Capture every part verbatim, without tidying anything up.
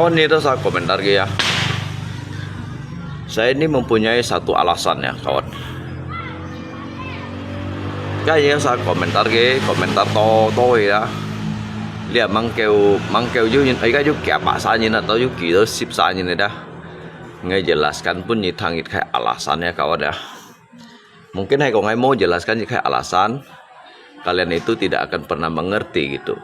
Ini tu sa komentar ke ya. Saya ini mempunyai satu alasan ya, kawan. Kaya sa komentar ke, komentar to to ya. Lia mangkeu mangkeu yu nyin, ai ka yu kia pa sa nyin atau yu ki do sip sa nyin dah. Ngai jelaskan pun nyi thang it khai alasan ya, kawan ya. Mungkin hai kong hai mau jelaskan jika alasan, kalian itu tidak akan pernah mengerti gitu.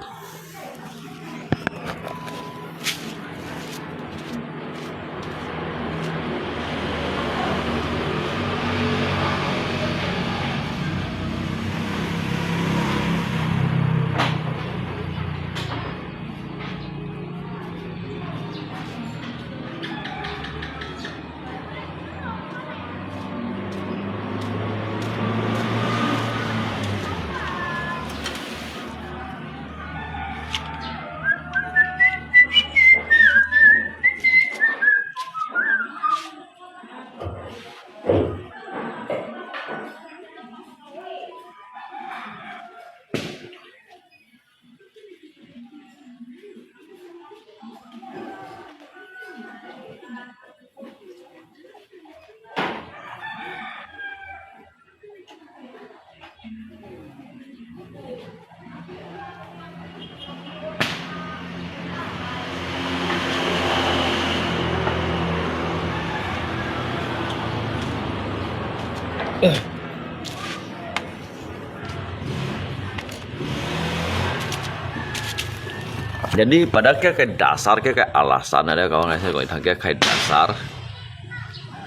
jadi pada ke kai dasar ke kai alasan ada kawan saya kau tang ke kai dasar.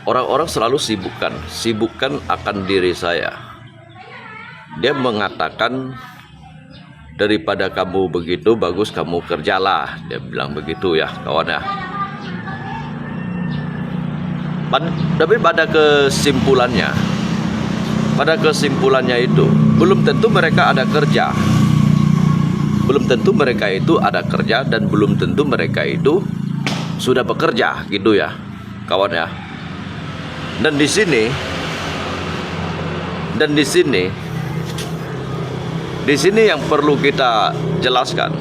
Orang-orang selalu sibukkan, sibukkan akan diri saya. Dia mengatakan, daripada kamu begitu, bagus kamu kerjalah. Dia bilang begitu ya, kawan ya. Pad- tapi pada kesimpulannya, pada kesimpulannya itu, belum tentu mereka ada kerja. Belum tentu mereka itu ada kerja dan belum tentu mereka itu sudah bekerja gitu ya, kawan ya. Dan di sini, dan di sini, di sini yang perlu kita jelaskan,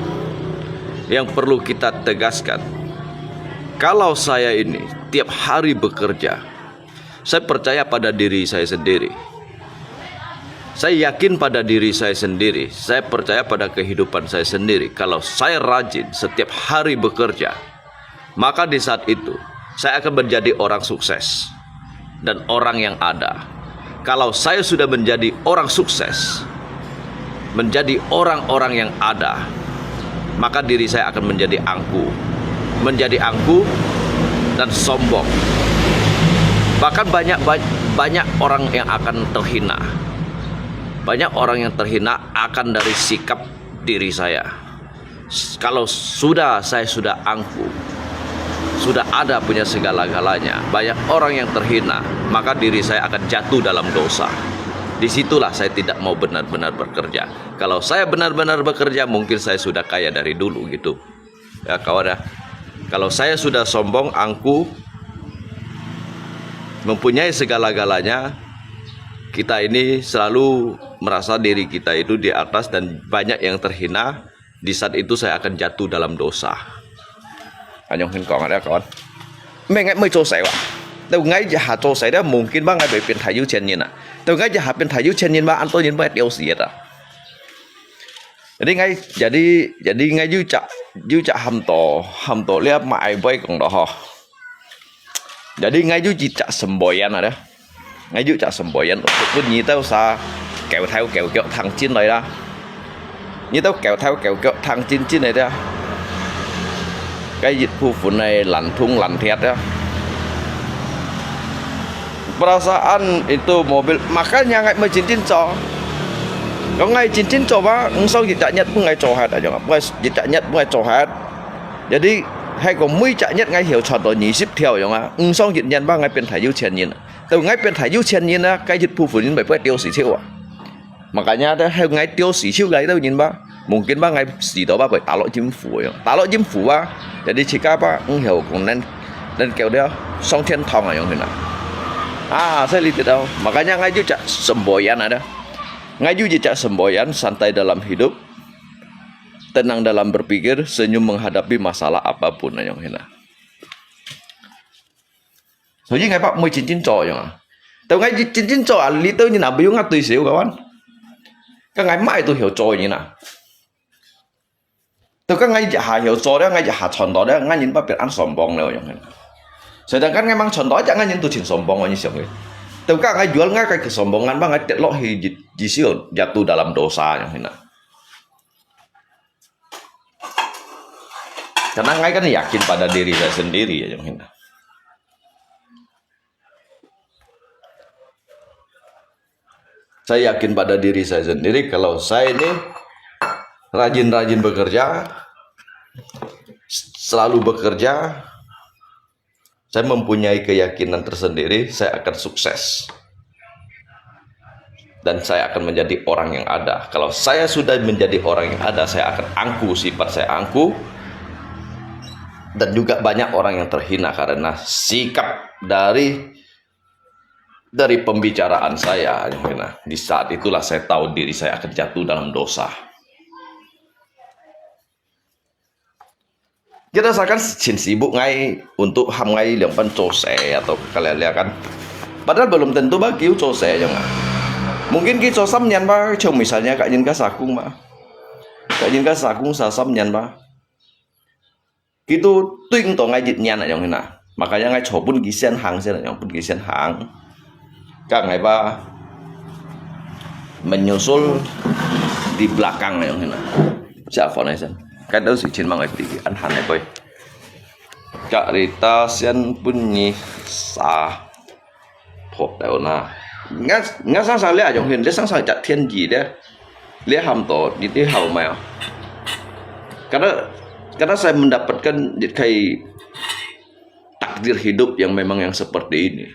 yang perlu kita tegaskan. Kalau saya ini tiap hari bekerja, saya percaya pada diri saya sendiri. Saya yakin pada diri saya sendiri, saya percaya pada kehidupan saya sendiri. Kalau saya rajin setiap hari bekerja, maka di saat itu saya akan menjadi orang sukses dan orang yang ada. Kalau saya sudah menjadi orang sukses, menjadi orang-orang yang ada, maka diri saya akan menjadi angkuh, menjadi angkuh dan sombong. Bahkan banyak ba- banyak orang yang akan terhina. Banyak orang yang terhina akan dari sikap diri saya. Kalau sudah saya sudah angkuh, sudah ada punya segala-galanya, banyak orang yang terhina, maka diri saya akan jatuh dalam dosa. Di situlah saya tidak mau benar-benar bekerja. Kalau saya benar-benar bekerja, mungkin saya sudah kaya dari dulu gitu. Ya, kawan ya. Kalau saya sudah sombong, angkuh, mempunyai segala-galanya, kita ini selalu merasa diri kita itu di atas dan banyak yang terhina. Di saat itu saya akan jatuh dalam dosa. Anyong hin kong ada kawan. Mei ngai mei 做事哇。Tau ngai jaha 做事 dah mungkin bang ngai bai 变大有钱人啊。Tau ngai jaha 变大有钱人 bang anto yin bai 丢死的啊。Jadi ngai jadi jadi ngai yu cak yu cak ham to ham to lia mai bai kong lo ho. Jadi ngai yu cak semboyan ada. Ngai yu cak semboyan untuk pun nyi tau sa kêu thau kêu kêu thang chin lai la. Nyi tau kêu thau kêu kêu thang chin chin lai dah. Cái dịch vụ này lành thung lành thiệt dah. Perasaan itu mobil, makanya ngai mei chin chin cho. Kau ngai chin chin cho ba, ngsong cik cak nyet pun ngai cho hat aja. Ngai cik cak nyet pun ngai cho hat. Jadi, hai kau mui cak nyet ngai hiu chọn to nyi sip thiau yong a. Ngsong cik nyet ba ngai 变大有钱人. Tau ngai 变大有钱人 a, cái dịch vụ này bai bai 丢死 thiau a. Makanya dah hai ngai 丢死 thiau lai tau nyin ba. Mungkin ba ngai 死 to ba bai 打入陰府 yong. 打入陰府 ba. Jadi cik apa, eng hiu kong nen nen kêu dia, 上天堂 a yong hin a. Ah, saya lihat tau. Makanya ngai yu cak semboyan ada. Ngai yu cak semboyan, santai dalam hidup. Tenang dalam berpikir, senyum menghadapi masalah apapun ayong hina. 所以𠊎爸毋會真正做樣啊。到𠊎真正做啊，你兜人啊，毋用啊對手，kawan。該𠊎買都曉做人啊。到該𠊎一下曉做了，𠊎一下賺到了，𠊎人爸變恁sombong了樣。所以，但該𠊎吂賺到，一隻𠊎人都真sombong，你想个。到該𠊎jual𠊎个kesombongan，把𠊎跌落去一，一時jatuh dalam dosa樣啊。Karena𠊎kan yakin pada diri saya sendiri ya, yang hina. Saya yakin pada diri saya sendiri, kalau saya ini rajin-rajin bekerja, selalu bekerja, saya mempunyai keyakinan tersendiri, saya akan sukses. Dan saya akan menjadi orang yang ada. Kalau saya sudah menjadi orang yang ada, saya akan angkuh sifat saya angkuh. Dan juga banyak orang yang terhina karena sikap dari dari pembicaraan saya. Di saat itulah saya tahu diri saya akan jatuh dalam dosa. Kita rasakan cin sibuk ngai untuk ham ngai liang pan cose atau kalian kan. Padahal belum tentu bagi cose yang. Mungkin kita sam nian ba, cuma misalnya kak Yin ka sakung ba. Kak Yin ka sakung sa sam nian ba. Kita tuing to ngai jit nian yang hina. Makanya ngai coba pun gisian hang sian yang pun gisian hang. Kak ngai ba menyusul di belakang yang hina. Siapa nih sen? Kan tahu si cin mang ngai di an han ngai boy. Kak Rita sian pun ni sa. Phok tau na. Nga, nga sang sang lia yong hin, lia sang sang jak thiên gì lia. Lia ham to, di di hau mai. Karena, karena saya mendapatkan di kai takdir hidup yang memang yang seperti ini.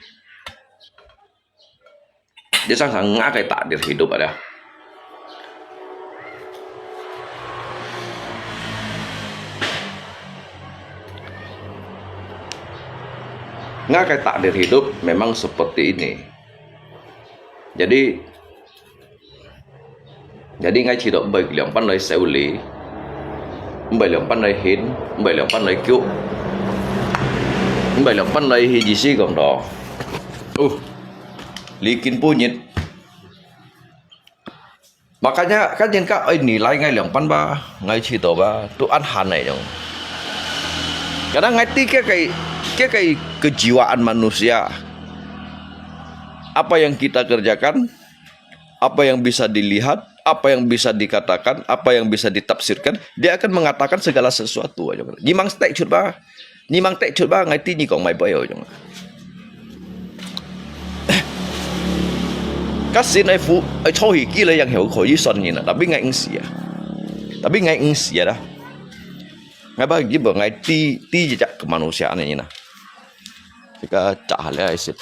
Lia sang sang nga kai takdir hidup ada. Nga kai takdir hidup memang seperti ini. Jadi, jadi ngai chỉ được bảy liang pan lai xéo li, bảy liang pan lai hin, bảy liang pan lai kiu, bảy liang pan lai hi gì xí gom đó. Uh, li kin pu nhit. Makanya kan yang ka ai ni lai ngai liang pan ba, ngai chỉ được ba, tu an han nai dong. Karena ngai ti kia kai, kia kai kejiwaan manusia. Apa yang kita kerjakan, apa yang bisa dilihat, apa yang bisa dikatakan, apa yang bisa ditafsirkan, dia akan mengatakan segala sesuatu aja. Ni mang stek cut ba, ni mang tek cut ba, ngai ti ni kong mai boy aja. Kasi nai fu, ai cho hi ki le yang heo ko yi son ni na, tapi ngai ing sia. Tapi ngai ing sia dah. Ngai ba gi ba ngai ti, ti jak kemanusiaan ni na. Sika cak hal ya isit.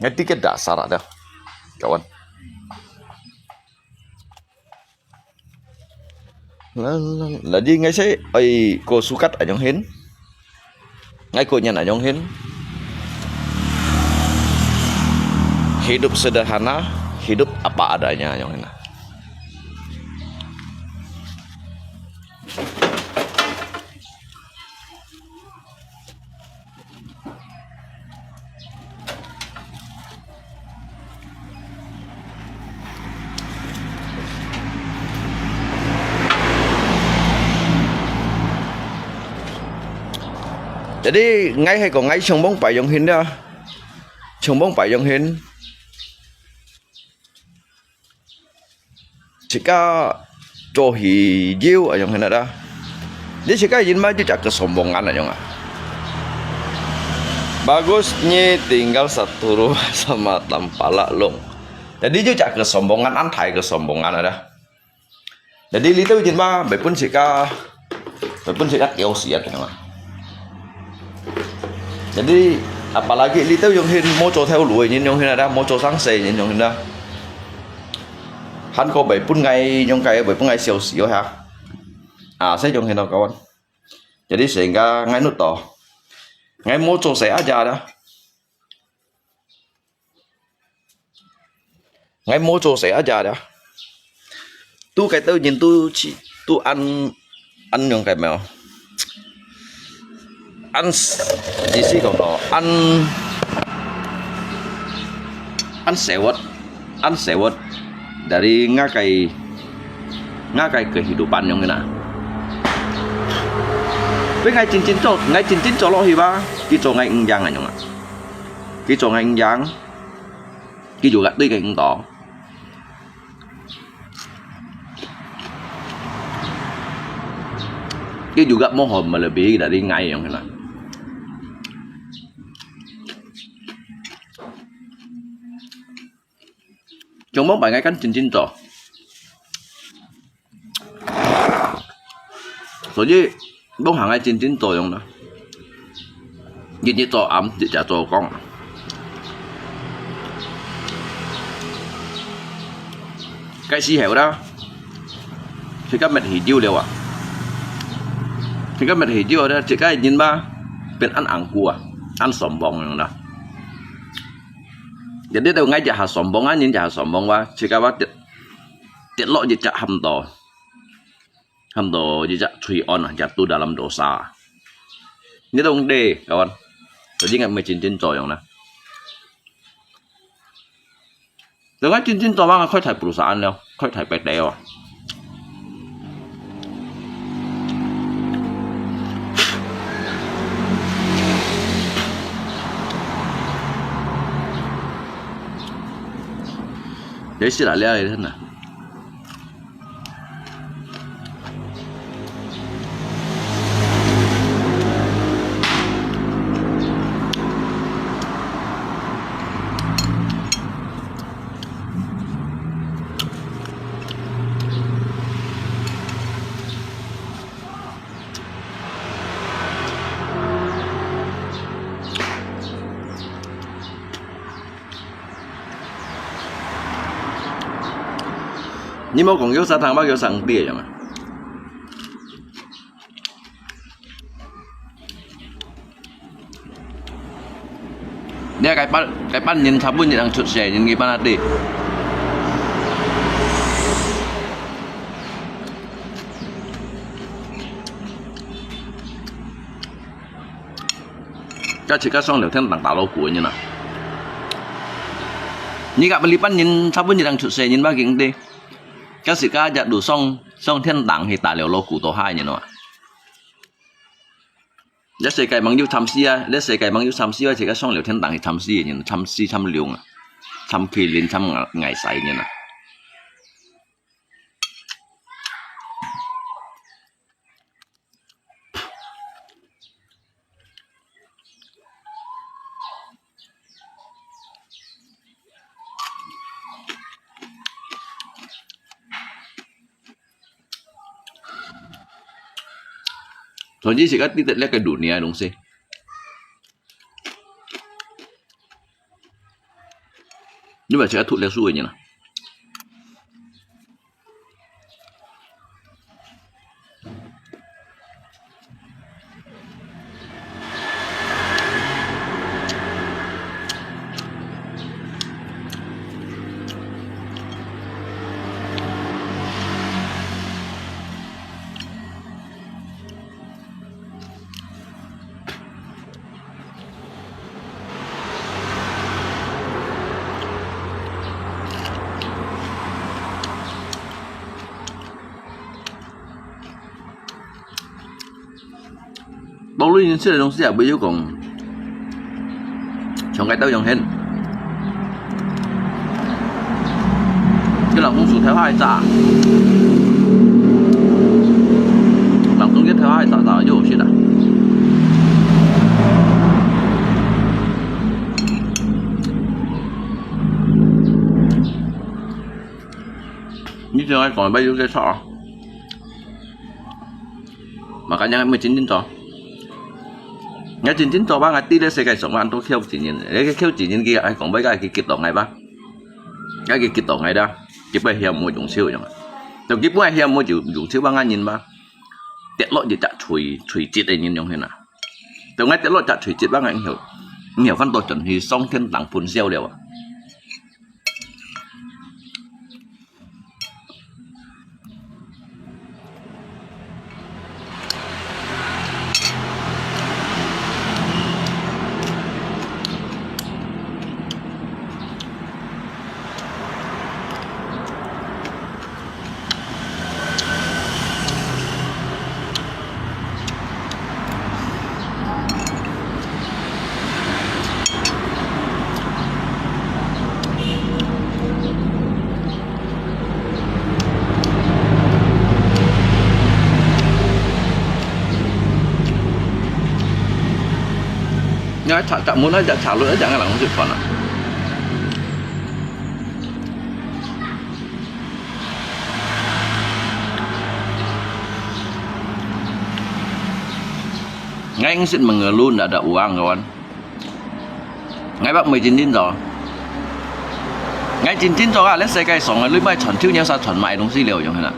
Ngai tiket dasar ada, kawan. Lang, lang. Jadi ngai sai, ai, ko sukat anyong hin. Ngai ko nyan anyong hin. Hidup sederhana, hidup apa adanya anyong hin. Jadi ngai hai ko ngai chong bong pai yong hin ya. Chong bong pai yong hin. Sika cho hi jiu ayong hena dah. Jadi sika yin ma jiu jak kesombongan ayong ah. Bagus ni tinggal satu rumah sama tampalak long. Jadi jiu jak kesombongan, antai kesombongan ada. Jadi litau yin ma, bai pun sika Bai pun sika kiau siat nyo. Jadi apalagi litau yong hin mo cho theo lui yin yong hin ada, mo cho sang se yin yong hin ada. Han ko bai pun ngai yong kai bai pun ngai siau siau ha. Ah, se yong hin ada kawan. Jadi sehingga ngai nut to. Ngai mo cho se aja ada. Ngai mo cho se aja ya. Tu kai tau yin tu chi tu an an yong kai meo. 恁，意思講咯，恁，恁社會，恁社會，dari ngagai ngagai kehidupan樣个啦。所以𠊎真正做，𠊎真正做落去吧，佢做𠊎毋贏个樣啊，佢做𠊎毋贏，佢就對个毋到。 佢juga無好melebih dari ngai yang kena. Cuma bangai kan cincin to. Jadi, bông hàng ai cincin to yang na. Gini to am, tidak to kong. Cái xí hẻo đó, thì các mệt hỉ diu liu à. Thì các mệt hỉ diu đó, thì các nhìn ba, bên ăn ăn cua, ăn sòm bông đó. Jadi tao ngay chả hà sòm bông, ăn nhìn chả hà sòm bông ba, thì các ba tiệt, tiệt lọ gì chả hầm to. Hâm to jijak chui on ah, jatuh dalam dosa. Ni dong de, kawan. Jadi ngat mei cincin coyong na. Dengan cincin coyong koi thai perusahaan leo, koi thai P T leo. Jadi sila lihat itu na. 你莫講有啥糖，我有啥甜个樣啊。你看該半，該半年差不多你能出世，你半哪地？ 該自家上樓天頂打老虎个人啊。你个你半年差不多你當出世人吧，經濟。該自家日路上，上天頂去打了老虎到下人啊。這世界網友慘死啊，這世界網友慘死啊，自家上了天頂去慘死个人，慘死慘涼啊，慘氣人，慘危，危死个人啊。 Soalnya si Kak tidak lihat ke dunia dong sih. Ini baca tu lihat suwe nya lah. 到底人食个東西也毋會有講，像該兜樣現。佢老公薯條下一炸，老公个條下一炸炸就好食啦。你聽𠊎講，毋係有這錯啊？ Makanya kami cincin to. Ngai cincin to ba, ngai ti le se kai song ba, an to khiau cincin. Le khiau cincin ki ai kong bai kai ki kit to ngai ba. Ngai ki kit to ngai da. Ki bai hiam mo jong siu jong. To ki bai hiam mo jong siu ba ngai nyin ba. Tiet lo ji chak chui, chui chit ai nyin jong hina. To ngai tiet lo chak chui chit ba ngai hiu. Hiu fan to chon hi song thiên đàng phun siau liao. 哎，茶，茶，無那隻茶樓，一隻人食飯啊。𠊎應識Mengelu ndak ada uang, kawan. Ngai bak mui jin jin zo. Ngai jin jin zo ah, let's say kai song, lui mai chọn chiu, ngiau sa chọn mai dong si liu yong hina.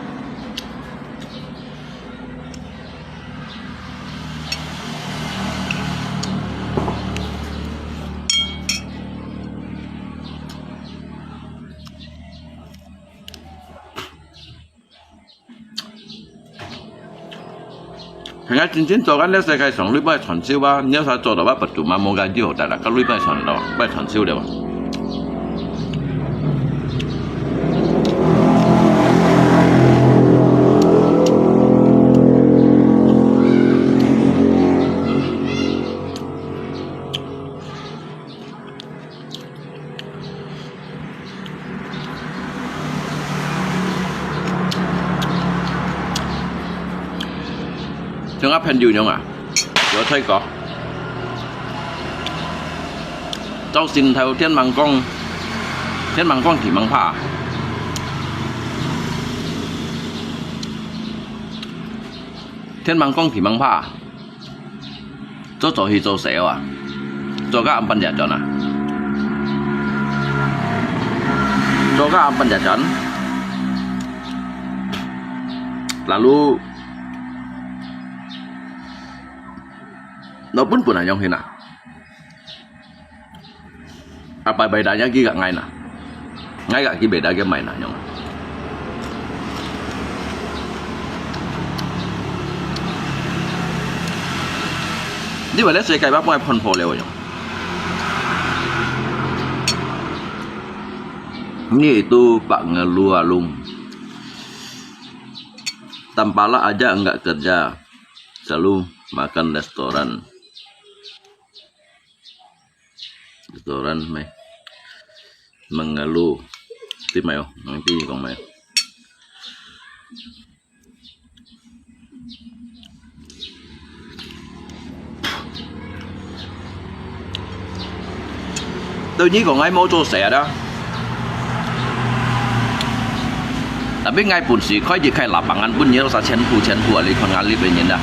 係啊，真正做緊這世界上，你愛傳銷啊，你要做到啊，不就嘛無个以後，大家你愛傳咯，愛傳銷了。像阿朋友樣啊，有在講，朝晨頭天吂光，天吂光地吂怕，天吂光地吂怕。 早早去做事啊，做到暗晡夜轉啊，做到暗晡夜轉。Lalu，老本本啊，樣形啊。 啊，拜拜大家去个ngai na. Ngai ka kibeda ke mai na yong. Di ba le se kai ba poi phon pho le yong. Ni itu pak ngelua lung. Tampala aja enggak kerja, selalu makan restoran. Restoran mai. Mengelu. Ti mai oh, nang ti kong mai. Tui nyi kong ngai mau cho se ada. Tapi ngai pun si koi ji khai lapangan pun nyi sa chen pu chen pu ali kon ngali pe nyi da.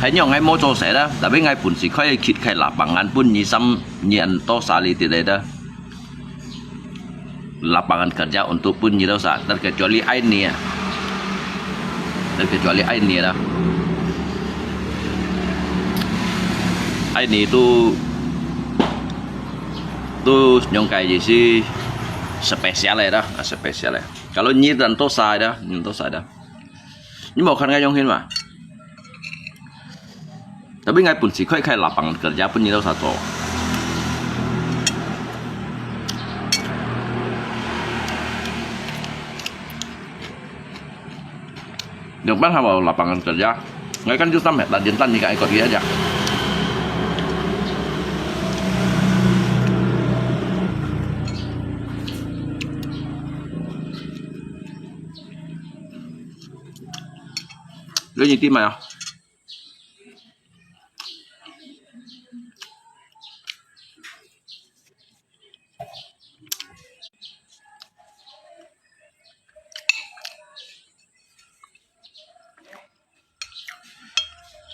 Hai nyong ngai mau cho se da. Tapi ngai pun si koi kit khai lapangan pun nyi sam nyi an to sa li ti da. Lapangan kerja untuk pun nyi da sa. Terkecuali ai ni ya. Terkecuali ai ni da. Ai ni tu tu nyong kai ji si spesial da, spesial. Kalau nyi dan to sa da, nyi to sa da. Nyi mau kan ngai yong hin ma. Tapi ngai pun si koi khai lapangan kerja pun nyi tau sa to. Yang pan haba lapangan kerja. Ngai kan ju tam het la jin tan nyi kai kot ya ja. Lo nyi ti mai ah.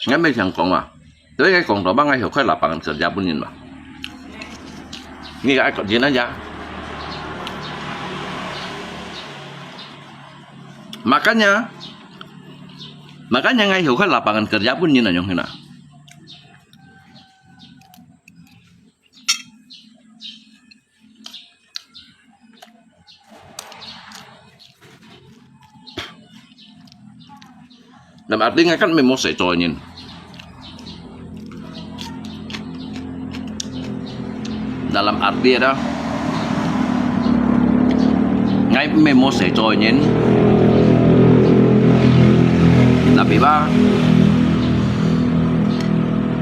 Ngai mei siang kong ah. Tapi ngai kong to bang ngai hiu koi lapangan kerja pun nyin ba. Ngi ai kot jin aja. Makanya, makanya ngai hiu koi lapangan kerja pun nyin na yong hina. Dalam arti ngai kan mei mo se cho nyin. Dalam arti ada ngai mei mo se cho nyin. Tapi ba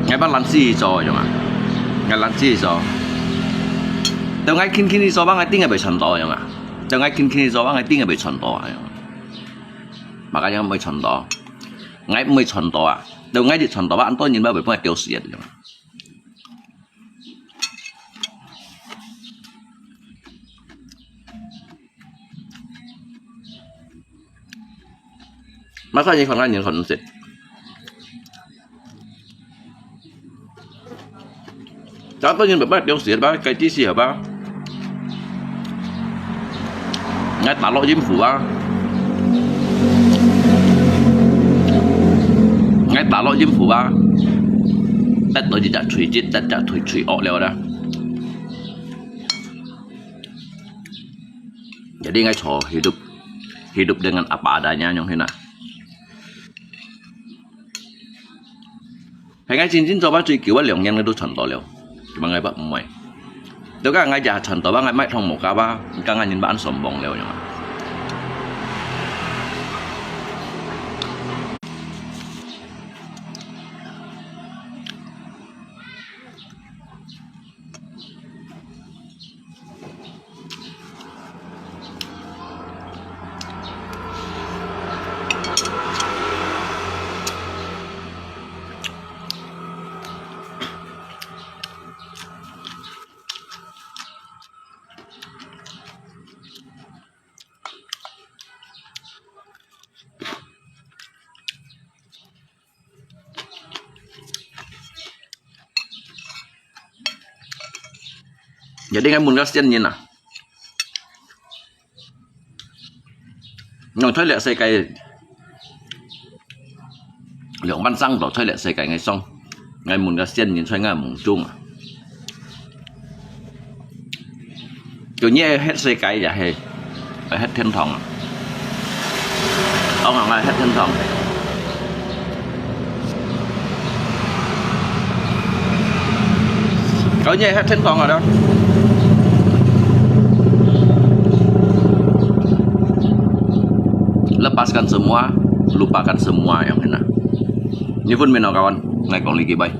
ngai ba lan si cho yong ah. Ngai lan si cho. Tau ngai khin khin so ba ngai ting ngai bai chon to yong ah. Tau ngai khin khin so ba ngai ting ngai bai chon to yong. Makanya ngai bai chon to. Ngai bai chon to ah. Tau ngai di chon to ba an to nyin ba bai pung ngai tiau si yong. Masa你看看你看你食。Contoh你bebas jauh sih apa, kai ti sih apa. Ngai ta lo jim fu ba. Ngai ta lo jim fu ba. Tet to jijak chui jit, tet jak chui chui ok liao da. Jadi ngai cho hidup, hidup dengan apa adanya nyong hina. Hai ngai cincin coba cui kiwa liang yang itu contoh liao. Cuma ngai bak mai. Itu kan ngai jah contoh bak ngai mai thong moka ba, kan ngai nyin ba an sombong liao nyong. 一定愛問个先人啊。用在這世界，兩萬生到在這世界个上，愛問个先人在𠊎夢中啊。 就你係歇世界也係，係歇天堂啊？當然係歇天堂。Kalau你係歇天堂啊，dah. Lepaskan semua, lupakan semua yang kena. Ni pun minum kawan, ngai kong lagi baik.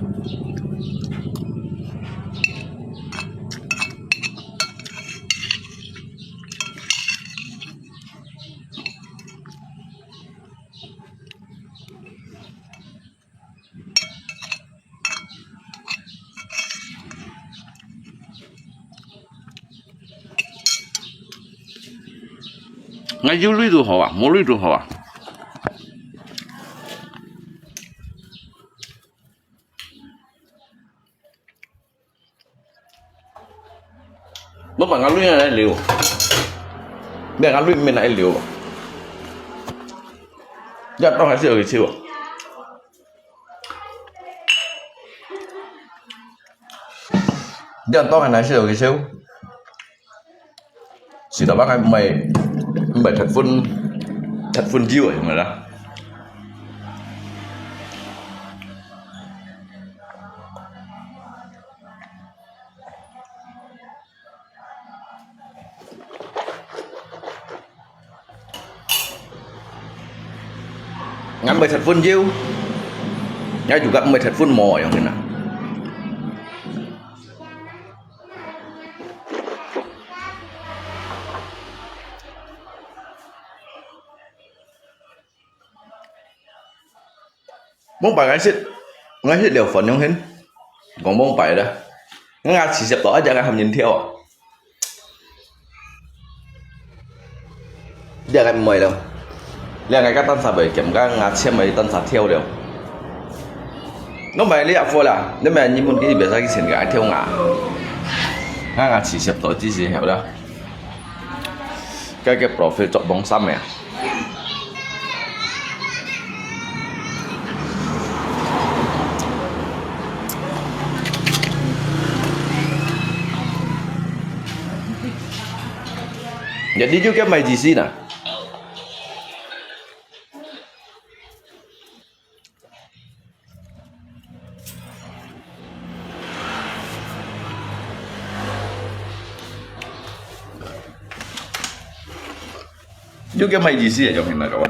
𠊎有鐳都好啊，無鐳都好啊。 Bapa ngah lui ngah liu. Bia ngah lui min ngah liu. Ya tong hai si oi chiu. Ya tong hai si oi chiu. Sida bang hai mai mai thak fun thak fun jiu ai mai la. ，𠊎毋係七分腰，𠊎又甲毋係七分毛樣个啦。往擺𠊎食，𠊎食了飯樣形，講往擺啦，𠊎牙齒食到一隻𠊎含人跳啊！這個毋會了，這個个單儕會減，个牙籤會單儕跳了。我買這個啦，你買你們去別儕去選个，愛跳牙，𠊎牙齒食到只是曉啦。 該个profile做幫衫个啊。Jadi juga mai di sini. 又叫麼个意思啊？用現代个話。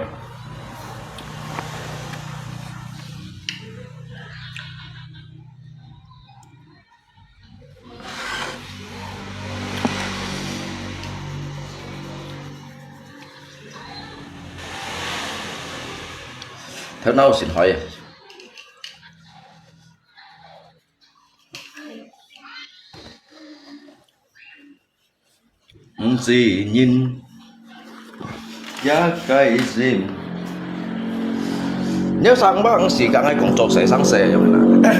頭腦先開啊！毋知人也該心，你有三百五十个，𠊎講做先生事，有無啦？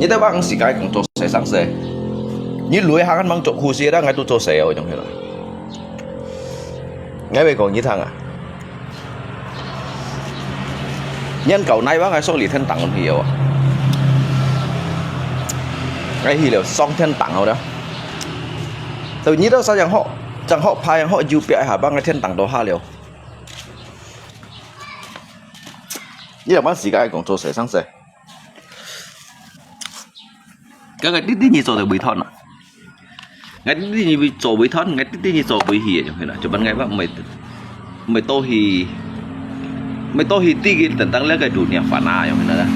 你得百五十个，𠊎講做先生事。你來行，還吂做護士啦，𠊎都做事哦，有無啦？𠊎會講你聽啊。年高哪位，𠊎送你天堂去哦。𠊎去了上天堂好了。所以你到啥樣好，正好拍樣好，右邊下，把𠊎天堂都下了。 你兩班時間講做先生事，該个弟弟你做得會斷啊？𠊎弟弟你做會斷，𠊎弟弟你做會去，就係啦。就問𠊎話，毋係，毋係多去，毋係多去，弟弟等等那个dunia fana，就係啦。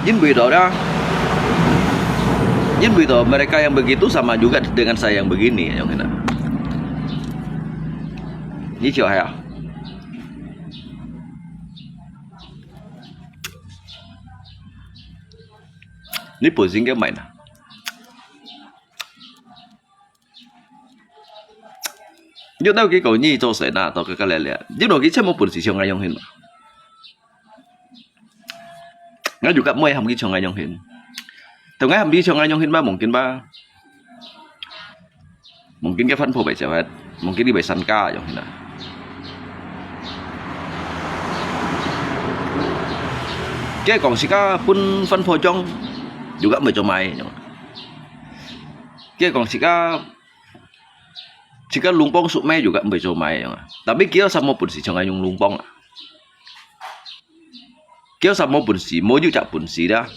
因為到啦，因為到 mereka yang begitu sama juga dengan saya yang begini, yang kena. Ni siapa ya? Ni pusing ke main. Yun tau ki ko ni cho se na to ka ka le le. Yun no ki che mo pun si siang ayong hin. Nga juga mo ham ki chong ayong hin. To nga ham ki chong ayong hin ba mungkin ba. Mungkin ke fan po bai cewek. Mungkin di bai san ka ayong hin na. Ke kong si ka pun fan po jong juga mo cho mai ayong. Ke kong si ka Jika lungpong suk mai juga mbei cho mai yang. Tapi kia samo pun si chang ayong lungpong. Kia samo pun si, mo yu chak pun si dah.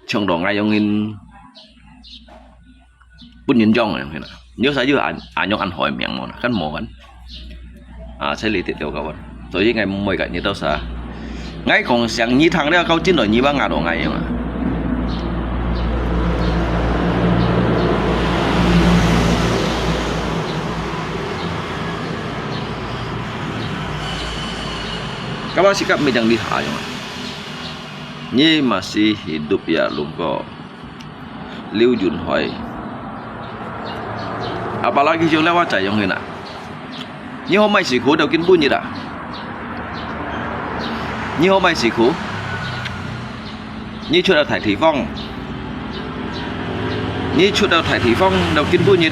Chang dong ayong in pun yin jong yang hina. Nyo sa yu an, anyong an hoi miang mo na, kan mo kan. 啊，這裡跌了个啊。所以𠊎毋會甲你鬥相。𠊎講聲你聽了，到今來你還壓到𠊎樣啊。Kamu sikap macam lihat yang. Ni masih hidup ya lungko. Liu Yun Hoi. Apalagi yung lewat cayong hina. Nyi ho mai siku daw kin bunyi da. Nyi ho mai siku. Nyi chut daw thai thifong. Nyi chut daw thai thifong daw kin bunyi.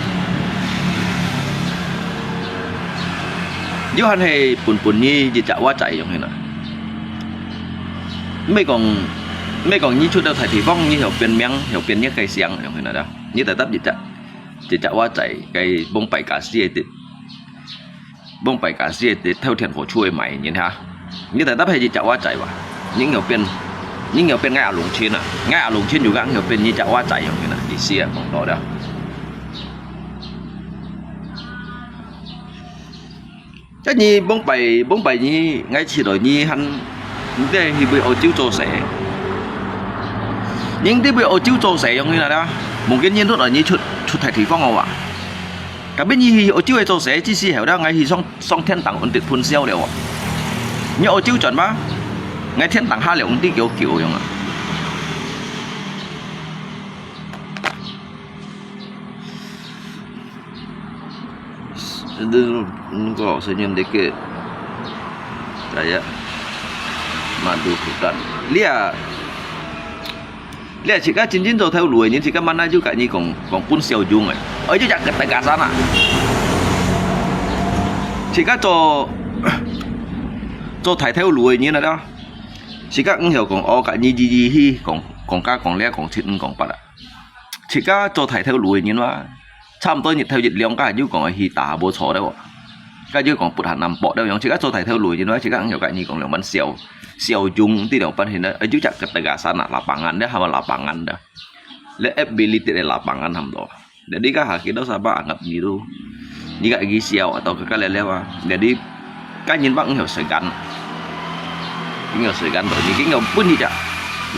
Yu han he pun pun nyi ji chak wa cayong hina. Mê kong, mê kong nyi chut daw thai thifong nyi hiau pian miang, hiau pian nyi kai siang yong hina da. Nyi ta tap ji chak, ji chak wa cay, kai bông pai ka si e tit. Bông pai ka si e tit, thâu thian phổ chui mai nyin ha. Nyi ta tap he ji chak wa cay wa. Nyi hiau pian, nyi hiau pian ngai a lung chin a. Ngai a lung chin yu gang hiau pian nyi chak wa cay yong hina. Ji si a kong to da. Chắc nyi bông pai, bông pai nyi, ngai chi lòi nyi hăn, nte hi bui ô chiu cho sẻ. Nyi nte bui ô chiu cho sẻ yong nyi na da. Mungkin nyi nut lòi nyi chut, chut thai thifong ô wa. Kà bit nyi hi ô chiu cho sẻ, chi si hẻo da ngai hi song, song thiên tang ôn tit phun siêu liao wa. Nyi ô chiu chọn ba, ngai thiên tang ha liao ôn tit kiu kiu yong a. Itu nungko senyum dikit. Kayak madu hutan. Lia, lia, jika cincin tu tahu luar ni, jika mana juga ni kong, kong pun siau jung eh. Oh, itu cak ketegasan ah. Jika tu, tu thai tahu luar ni ada. Jika engkau kong, oh, kat ni ji ji hi, kong, kong ka, kong lia, kong cit, kong pada. Jika tu thai tahu luar ni wa. 差毋多日頭一亮，該就講去打無錯了哦。該就講不下南北了樣，自家做大頭路，因為自家有个你講兩萬小，小用，這兩萬現在，哎，就只个大家山啊，lapangan，你還有lapangan的，你ability的lapangan差不多。Jadi ka haki do saba anggap gitu，你个一个小啊，到个个了了啊，jadi kan nhìn bác有時間，有時間到，你有本事只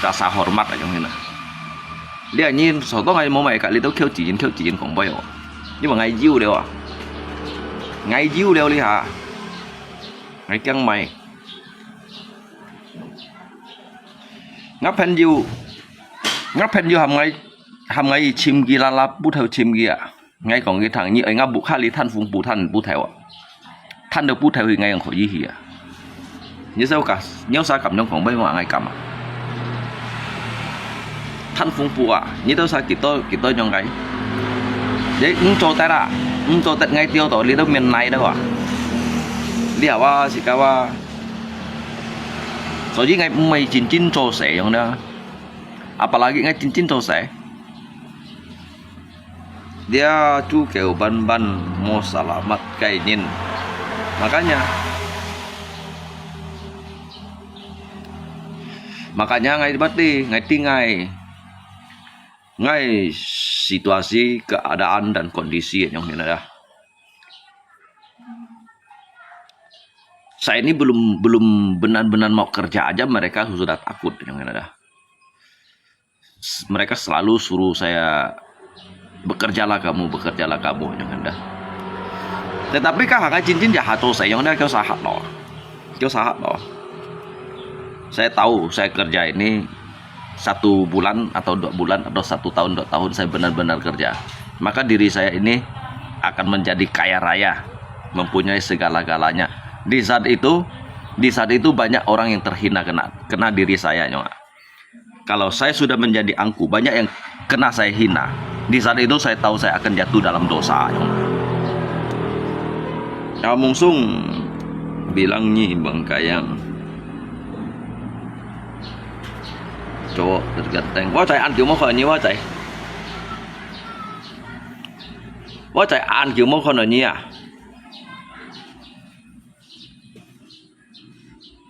，rasa hormat啊，樣那。 Lia nyi sotong ai mo mai ka li to khiêu chỉ, khiêu chỉ kong boy o. Nyi ma ngai jiu liao a. Ngai jiu liao li ha. Ngai kiang mai. 吾朋友，吾朋友喊𠊎，喊𠊎尋佢啦啦，不透尋佢啊。𠊎講佢聽，你愛吾屋下裡攤風布，攤不透啊。攤到不透去，𠊎樣可以去啊。你想講，你有啥敢樣講，不愛話𠊎敢啊？攤風布啊，你都啥幾多幾多樣个？你毋做得啊，毋做得，𠊎丟到你都免奈的哇。你好啊，是个哇。 所以𠊎毋係真正做事樣啦，apalagi𠊎真正做事，dia juga ban-ban mau salamat kainin. Makanya, makanya ngai bati, ngai tingai, ngai situasi, keadaan dan kondisi yang ini dah. Saya ini belum belum benar-benar mau kerja aja mereka sudah takut yang ada. Mereka selalu suruh saya, "Bekerjalah kamu, bekerjalah kamu," yang ada. Tetapi kah haka cincin ya hato saya yang ada kau sahat loh. Kau sahat loh. Saya tahu saya kerja ini satu bulan atau dua bulan atau satu tahun, dua tahun saya benar-benar kerja, maka diri saya ini akan menjadi kaya raya, mempunyai segala-galanya. Di saat itu, di saat itu banyak orang yang terhina kena, kena diri saya nyoa. Kalau saya sudah menjadi angku, banyak yang kena saya hina. Di saat itu saya tahu saya akan jatuh dalam dosa nyoa. Amungsung bilang nyi bangkayang. Cowok terganteng. Wa cai an kiu mo kho nyi wa cai. Wa cai an kiu mo kho nyi ah.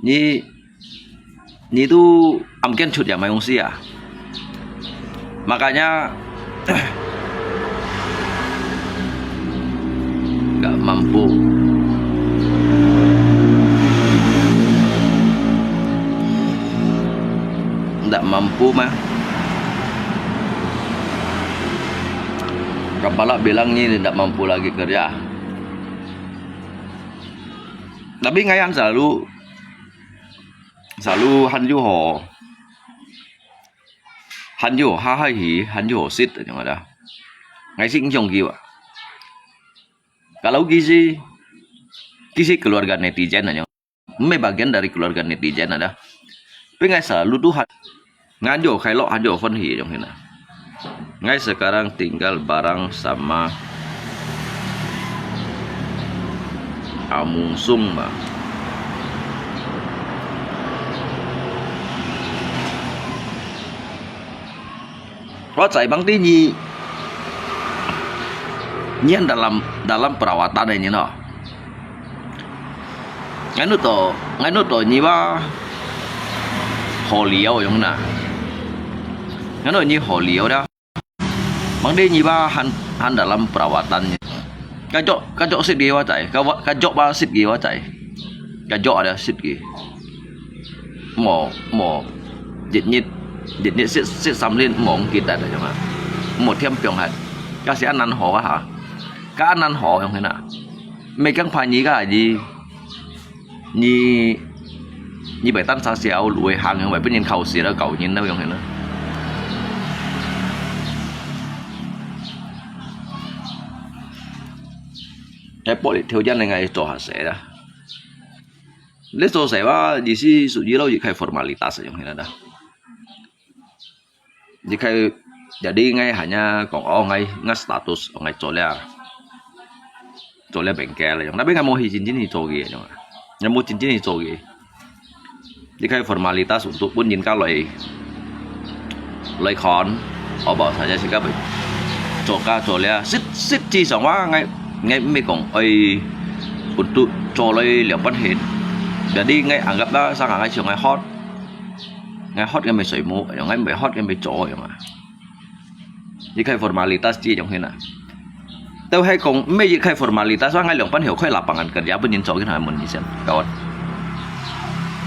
Nyi, nyi tu amken cut ya mai ungsi ah. Makanya nggak mampu. Ndak mampu mah. Kepala bilang ni ndak mampu lagi kerja. Tapi ngayon selalu, selalu hanjuho, hanjuho hahai hi, hanjuho sit yang ada. Ngai sing jong kiwa. Kalau kisi, kisi keluarga netizen aja. Meh bagian dari keluarga netizen ada. Pengai selalu tuh hat. Nganjo kailo hanjo phone hi jong hina. Ngai sekarang tinggal bareng sama Amungsung ba. Wa cai bang ti nyi, nyi dalam, dalam perawatan ini no. Nganu to, nganu to nyi ba holiau yang na. Nganu nyi holiau dah. Bang ti nyi ba han, han dalam perawatan. Kajok, kajok sit gi wa cai. Kajok ba sit gi wa cai. Kajok ada sit gi. Mo, mo. Jit nyit, jit nyit sit, sit samlin mong kita ada jama. Mo thiam piong hat. Kasi anan ho ha. Ka anan ho yang hina. Megang pa nyi ka ji. Nyi, nyi bai tan sa siau lui hang yang bai pun nyin khau sia da kau nyin da yang hina. Ai po li thiu jan ngai cho ha se da. Le cho se wa, di si su ji lo ji khai formalitas yang hina da. Jadi ngai hanya kong oh ngai ngai status oh ngai cho lia cho lia bengkel yang tapi ngai mo hi cincin hi cho gi yang ngai mo cincin hi cho gi. Jadi kai formalitas untuk pun jin ka loi loi kon oh bao saja sih ka cho ka cho lia sit sit ci sang wa ngai ngai mi kong oi untuk cho loi liang pan hin. Jadi ngai anggap lah sang ngai siang ngai hot. Ngai hot ngai mei soi mu, ngai mei hot ngai mei cho yang ah. Ji khai formalitas ji yang hina. Tau hai kong mei ji khai formalitas wa ngai liang pan hiu khai lapangan kerja pun jin cho kin ha mun ni sen kawan.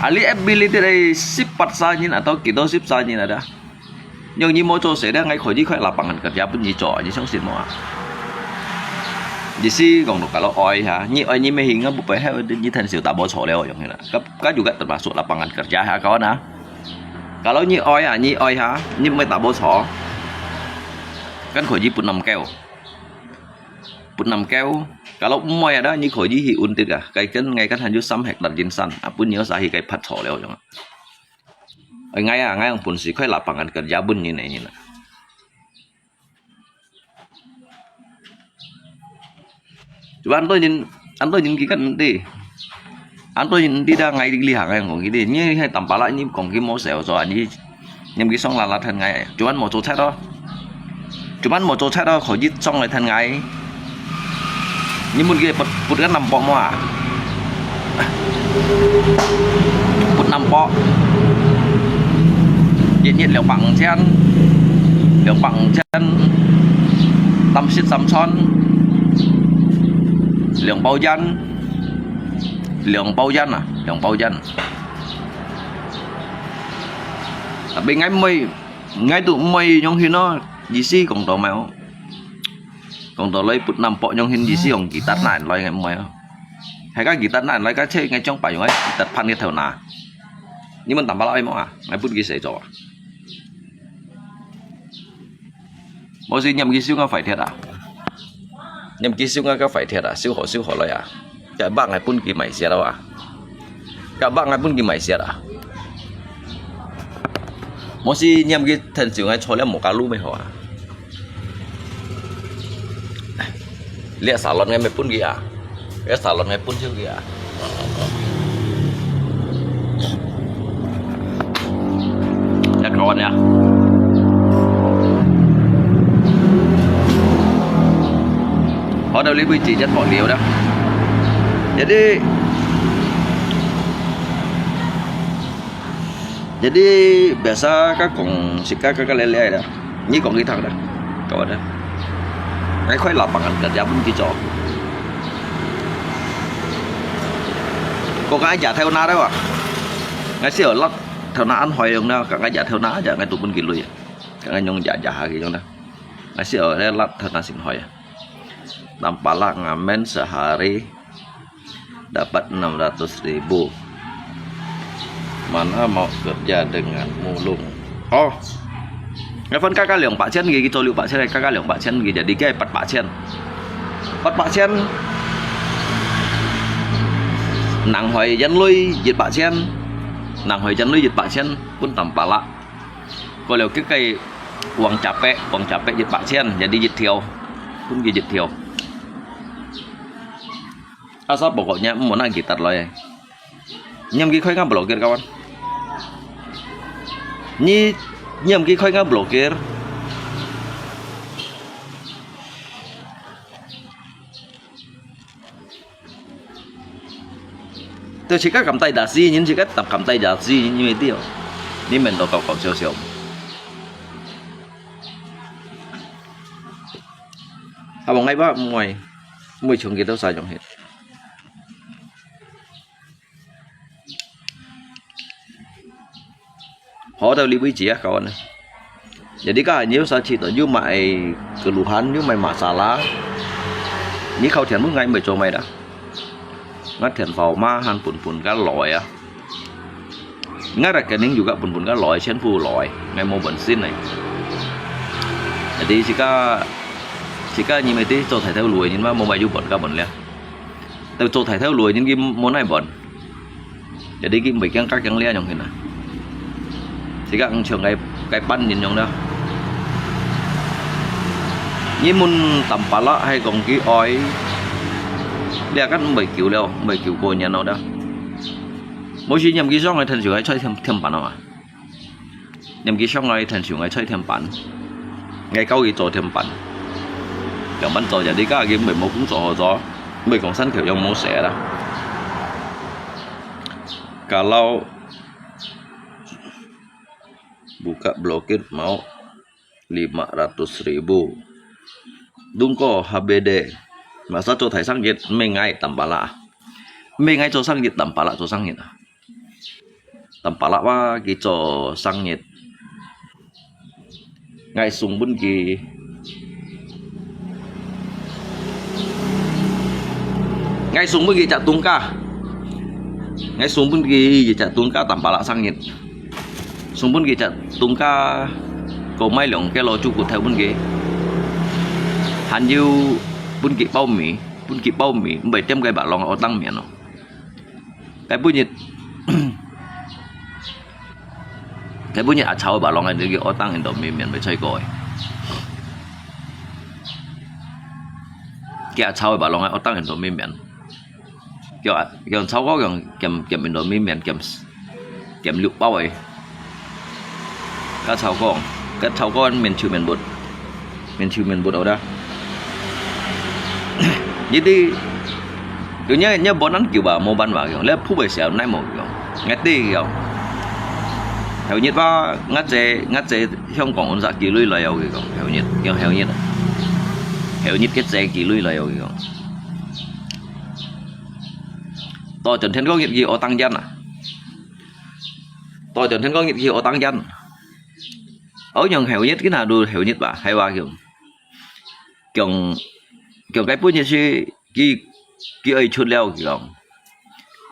Ali ability dai sip pat sa jin atau kito sip sa jin ada. Yang ni mo cho se da ngai kho ji khai lapangan kerja pun ji cho ji sang sin mo ah. Ji si kong nuk kalau oi ha, ni oi ni mei hing bu pai ha, ni than siu ta bo cho leo yang hina. Ka juga termasuk lapangan kerja ha kawan ah. Kalau你愛啊，你愛哈，你毋愛打無錯，kan可以分南狗，分南狗。Kalau毋愛啊，你可以去運動啊，該間，該間還有三hektar人山，啊，分你有啥去該拍錯了樣啊。哎，𠊎啊，𠊎用本事開lapangan kerja分你呢，你呢。 Cuba antoy jin, antoy jin kikan enti. Antoy jin enti dah ngai di lihang ang kong kiti. Ni hai tampala ni kong ki mo sel so ani. Nyam ki song lalat han ngai. Cuman mo cho chat do. Cuman mo cho chat do kho jit song lai han ngai. Ni mun ki put put kan nam pok mo a. Put nam pok. Nhiệt nhiệt 兩百五千, 兩百五千, tam sit tam chon, 兩包烟, 两包烟啊，两包烟。Tapi ngai mui, ngai tu mui nyong hin no, di si kong to mau. Kong to loi put nam pok nyong hin di si kong ki tat nan loi ngai mui. Hai ka ki tat nan loi ka che ngai chong pa yung ai ki tat phan ki thau na. Ni mun tam pa la ai mo a, ngai put ki se cho a. Mo si nyam ki siu nga phải thiệt à. Nyam ki siu nga ka phải thiệt à, siu hò siu hò loi à. Ka bak ngai pun ki mai siat à. Ka bak ngai pun ki mai siat à. Mo si nyam ki thân siu ngai cho liam mo ka lu mai hò à. Liak salon ngai mai pun ki à. Liak salon ngai pun siu ki à. Liak kawan ya. Hò dau li bui chi chat hò liu dah. Jadi, jadi biasa ka kong sika ka ka lele dah. Ni kong ki thak dah. Kawan dah. Ngai khoi lapangan kerja pun ki cho. Ko ka ja thau na dah wa. Ngai siu lat thau na an hoi yong dah. Ka ngai ja thau na ja ngai tu pun ki lui. Ka ngai nyong ja ja ha ki yong dah. Ngai siu lat thau na sin hoi. Tampalak ngamen sehari dapat enam ratus ribu. Mana mau kerja dengan mulung. Oh. Ngai phan ka ka 两百千 ki, ki cho 六百千, ka ka 两百千 ki, jadi ki 八百千. 八百千. Nang hoi yan lui 一百千. Nang hoi yan lui 一百千, pun tampalak. Ko liu ki kai uang capek, uang capek 一百千, jadi 一条. Pun ki 一条. Asa pokoknya mo na ki tat loi. Nyam ki khoi nga blokir kawan. Ni nyam ki khoi nga blokir. Teu sika kam tai da si, nyin sika tam kam tai da si, nyin mi tiu. Ni men to kau kau siu siu. Abang ngai ba mui, mui chung ki tau sa yong hit. Hò tau li bui chi a kawan. Jadi ka nyi sa chi to yu mai keluhan, yu mai masalah. Ni khau thian mu ngai mai cho mai da. Ngat thian phao ma han pun pun ka loi a. Ngat ra kening yu ka pun pun ka loi, chen pu loi, ngai mo bon sin nai. Jadi sika, sika nyi mai ti cho thai thau lui, nyi ma mo mai yu bon ka bon lia. Tau cho thai thau lui, nyi ki mo nai bon. Jadi ki mbai kiang ka kiang lia nyong hin a. Sika ang chiang kai, kai pan nyin nyong da. Nyi mun tampalak hai kong ki oi. Lia kan mbai kiu leo, mbai kiu ko nyan no da. Mo si nyam ki song hai than siu hai choi thiam, thiam pan a. Nyam ki song hai than siu hai choi thiam pan. Ngai kau ki cho thiam pan. Yang pan cho jadi ka ki mbai mo kung cho ho cho. Mbai kong san thiu yong mo se da. Kalau buka blokir mau lima ratus ribu. Dungko H B D. Masa cho thai sang yit, mei ngai tampalak. Mei ngai cho sang yit tampalak cho sang yit. Tampalak wa ki cho sang yit. Ngai sung bun ki. Ngai sung bun ki chak tungka. Ngai sung bun ki chak tungka tampalak sang yit. 送分佢隻東家，過買兩個老豬骨頭分佢，還有分佢包米，分佢包米，毋會點該白浪惡當面咯。該本日，該本日阿超白浪个，你个惡當人到面面會吹過个。佢阿超白浪个惡當人到面面。 叫啊，叫超哥講減減面到面面減減六包个。該超哥，該超哥面手面budget，面手面budget好啦。Jadi，有人人無能救啊，無辦法講，你鋪位時候奈無講，𠊎知講。後日吧，𠊎在𠊎在香港安殺幾鐳來有佢講，後日，用後日，後日个在幾鐳來有佢講。 到轉天光日佢惡當間啊！到轉天光日佢惡當間。哦，用後日，今下都後日吧，係話用，用，用該本日是佢，佢愛出了，佢講，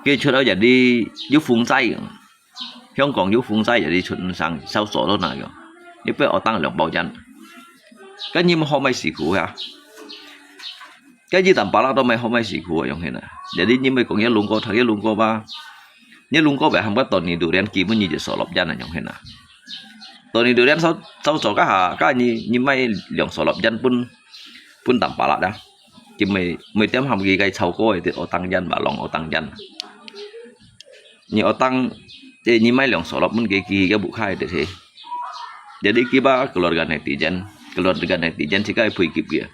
佢出了，jadi有風災，香港有風災，jadi出生，少所到那樣，你不要惡當兩包間。該你們好賣辛苦呀！ 該一旦巴拉都賣好賣辛苦啊，用現啊。Jadi你咪講一弄過，頭一弄過吧，一弄過白喊个到你度連基本你就所落人啊，用現啊。到你度連少少做个下，該你你賣兩所落人分分擔巴拉啊。佢每每點喊佢个超過个，惡當人吧，浪惡當人。 你otang，eh，你買兩所落分佢，佢个屋下个地。Jadi kiba keluarga netizen，keluarga netizen自家會配給佢，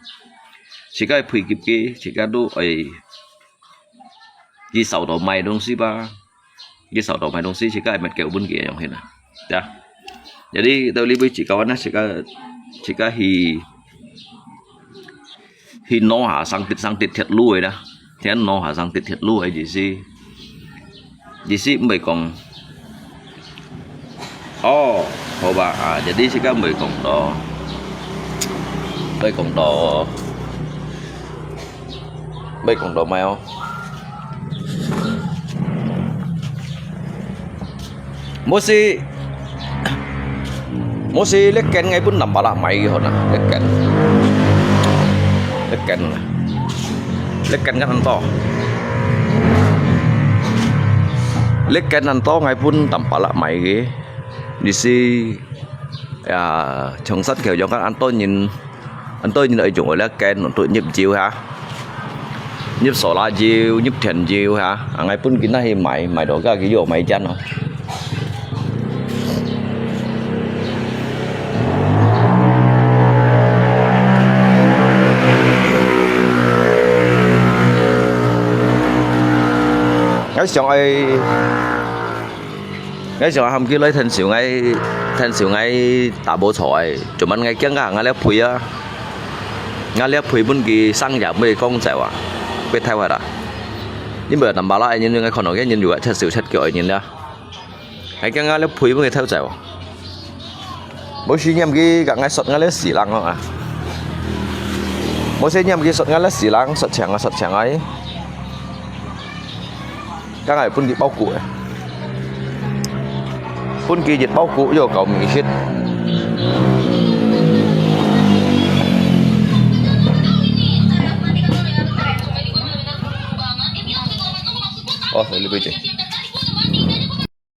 自家會配給佢，自家都愛，佢少到買東西吧，佢少到買東西，自家會買夠分佢用先啊，呀。Jadi到呢位自家玩啦，自家自家去。 去挪下上鐵上鐵鐵路个啦，聽挪下上鐵鐵路个意思，意思毋會講，哦，好吧，啊，jadi自家毋會講到，毋會講到，毋會講到咩哦。 Mesti，mesti leken ngai pun tampalak mai kihon ah, leken. Leken lah. Leken kan anto. Leken anto ngai pun tampalak mai ki. Di si, ya, chongsan kêu yong kan anto nyin Anto nyin oi chung oi leken untuk nyip jiu ha. Nyip sola jiu, nyip thian jiu ha. Angai pun kina hi mai, mai do ka ki yo mai jan no. Ngai siang ai Ngai想喊佢來𢯭手𠊎，𢯭手𠊎打無錯哎，做麼𠊎驚啊，𠊎了肥啊，𠊎了肥分佢生也毋會講走啊，會偷下啦。因為南巴拉人，𠊎看到个人有啊，切手切腳个人了，𠊎驚𠊎了肥分佢偷走啊。無時念佢，甲𠊎說𠊎了死人咯啊，無時念佢說𠊎了死人，說強啊，說強啊。 Ka ngai pun ki bao cua. Pun ki jit bao cua yo kau mi shit. Oh, lebih je.